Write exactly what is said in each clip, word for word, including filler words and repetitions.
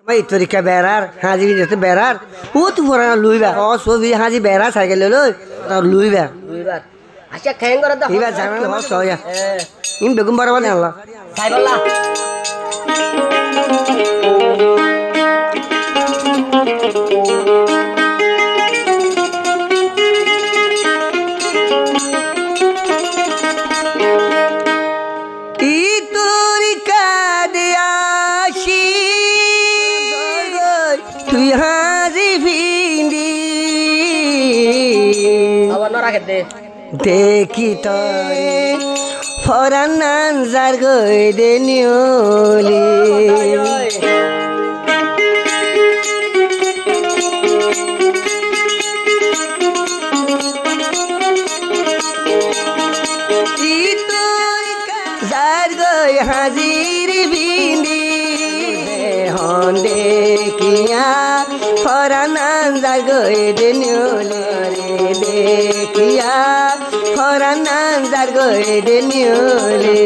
Añára e torika berár, háñzi findite berár. Ótu furan luiba. Ó, sófi háñzi berár, saikil loi loi. Tar luiba. Luiba. Accá, keén goró de? Ibá zanan hoó, sóya. Hé. In beggún borobar Allah. Sai bolla. Í torika de ací, tui háñzi findi. Abar no raké de. Dekí toré foran nan zar goi de niuli. Í torika zar goi háñzir findi, hon dekiya foran nan zar goi de niuli, dekiya foran nan zar goi de niuli.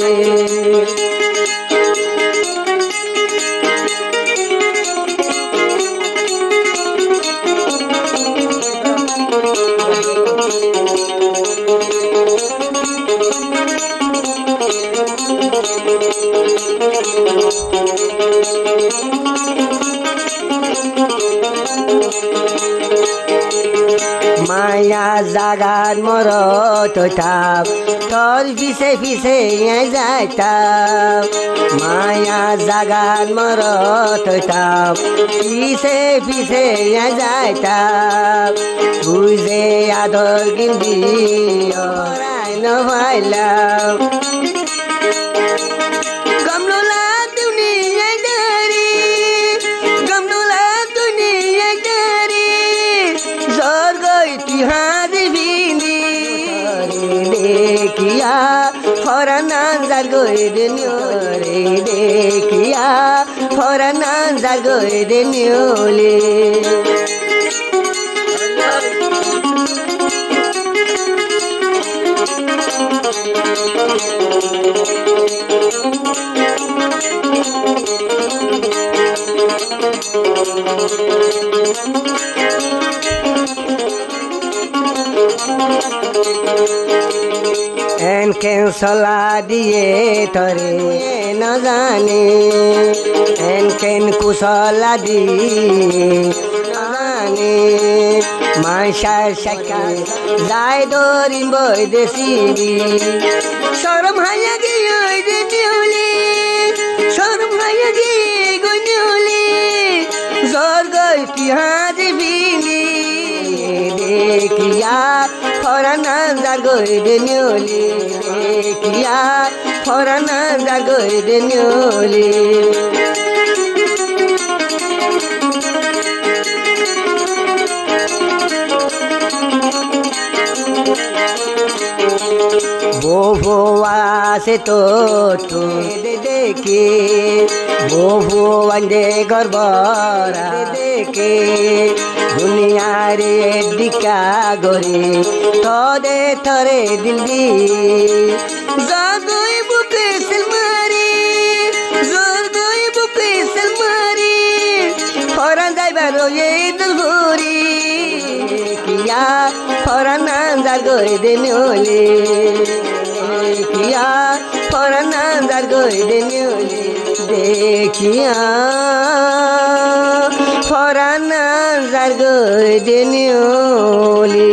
Maiya zagat morot óitam, tor fise fise añí zaitam. Maiya zagat morot óitam, fise fise añí zaitam. Tui ze ador gindi, órai no failam. Gom no lage duniyai dari, gom no lage duniyai dari, zor goi tui háñzi findi. Dekiya foran nan zar goi de niuli, dekiya foran nan zar goi de niuli. Enkén sola diye tore no zani, enkén kusola di no zani. Maicár cakka zai dorim boi de siri. Corom haiya giyói de niuli, corom haiya giyói goi niuli. Zor goi tui háñzi findi. Dekiya foran nan zar goi de niuli, dekiya foran nan zar goi de niuli. Bou fua asé tottú de deki, bou fua ainde gór bóra de deki, duniyare dikká gorí, tode tore dil di. Zor goi buke sel mari, zor goi buke sel mari, foran zaibar óiye dil furi. Dekiya foran nan zar goi de niuli, dekiya foran nan zar goi de niuli, dekiya foran nan zar goi de niuli.